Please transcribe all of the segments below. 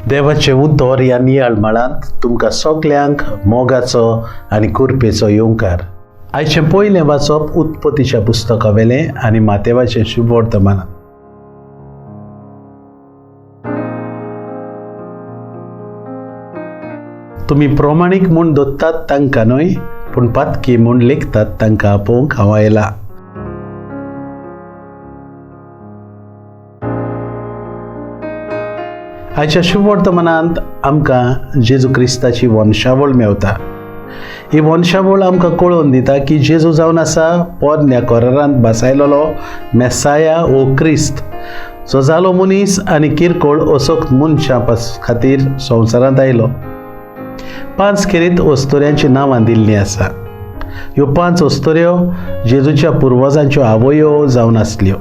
देवाचें उतर ह्या नियाळ मळांत तुमकां सगल्यांक मोगाचो आनी कृपेचो येवकार. आयचें पयलें वाचप उत्पत्तीच्या पुस्तका वेलें आनी मातेवाचें शुभवर्तमान. तुमी प्रमाणीक म्हूण दोत्तात तांकां न्हय, पूण पातकी म्हूण लेखतात तांकां आपोवंक हांव आयला. आयच्या शुभवर्तमानांत आमकां जेजू क्रिस्ताची वंशावळ मेवता. ही वंशावळ आमकां कळोवन दिता की जेजू जावन आसा पोरण्या करारांत बसायलेलो मेसाया ओ क्रिस्त, जो जालो मनीस आनी किरकोळ असोक मनशां खातीर संवसारांत आयलो. 5 खेरीत अस्तुऱ्यांचीं नांवां दिल्लीं आसा. ह्यो 5 अस्तुऱ्यो जेजूच्या पुर्वजांच्यो आवयो जावन आसल्यो.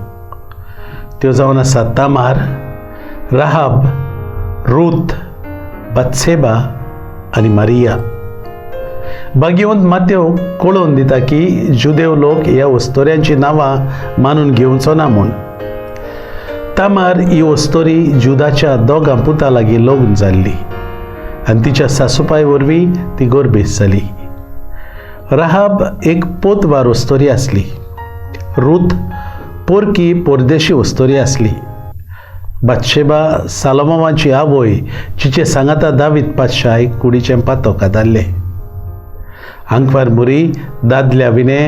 त्यो जावन आसा तामार, राहाब, रूथ, बत्सेबा आनी मारिया. भाग्यवंत मातेव कळोवन दिता की जुदेव लोक ह्या अस्तुऱ्यांचीं नांवां मानून घेवचो ना म्हूण. तामार ही अस्तुरी जुदाच्या दोगां पुता लागीं लग्न जाल्ली आनी तिच्या सासूपाय वरवीं ती गर्भेस्त जाली. राहाब एक पोतवार अस्तुरी आसली. रूथ पोरकी परदेशी अस्तुरी आसली. बातशेबा सालोमावाची आवय, जिचे सांगाता दावीद पातशाय कुडीचें पातक आदारलें. आंकवार मुरी दादल्या विणे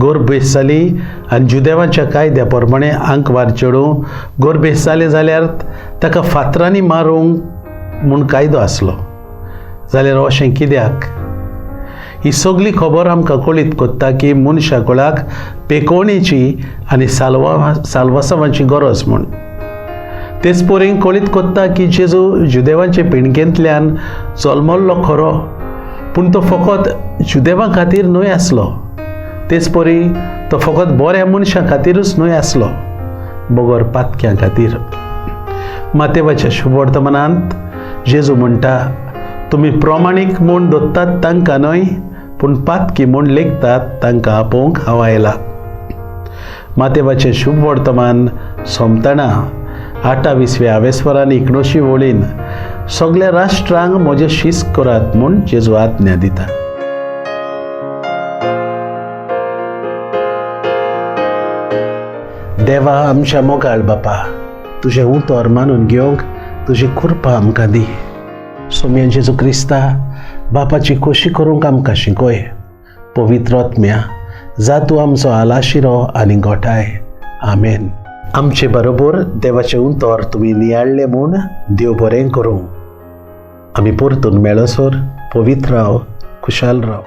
गर्भेस्त जाली आनी जुदेवाच्या कायद्या प्रमाणे आंकवार चेडूं गर्भेस्त जालें जाल्यार ताका फातरांनी मारूंक म्हूण कायदो आसलो. जाल्यार अशें कित्याक? ही सगली खबर आमकां कळीत कोत्ता की मनशा कुळाक पेकोवणेची आनी साल्वासावाची गरज म्हूण. तेच परी कळीत कोत्ता की जेजू जुदेवांचे पिणकेंतल्यान जल्मल्लो खरो, पूण तो फकत जुदेवां खातीर न्हय आसलो. तेच परी तो फकत बऱ्या मनशां खातीरूच न्हय आसलो, बगर पातक्यां खातीर. मातेवाच्या शुभवर्तमानांत जेजू म्हणटा, तुमी प्रमाणीक म्हूण दोत्तात तांकां न्हय, पूण पातकी म्हूण लेखतात तांकां आपोवंक हांव आयला. मातेवाचें शुभवर्तमान सोंपतना 28व्या आवेस्वरान 79 वळीन सगल्या राष्ट्रांक म्हजें शीस करात म्हूण जेजू आज्ञा दिता. देवा आमच्या मोगाळ बापा, तुजें उतर मानून घेवंक तुजी कृपा आमकां दी. सोम्या जेजू क्रिस्ता, बापाची खोशी करूंक आमकां शिकय. पवित्र आत्म्या, जा तूं आमचो आलाशिरो आनी गोठाय. आमेन. आमचे बरोबर देवाचें उतर तुमी नियाळ्ळें म्हूण देव बरें करूं. आमी परतून मेळसर पवित्र राव, खुशाल राव.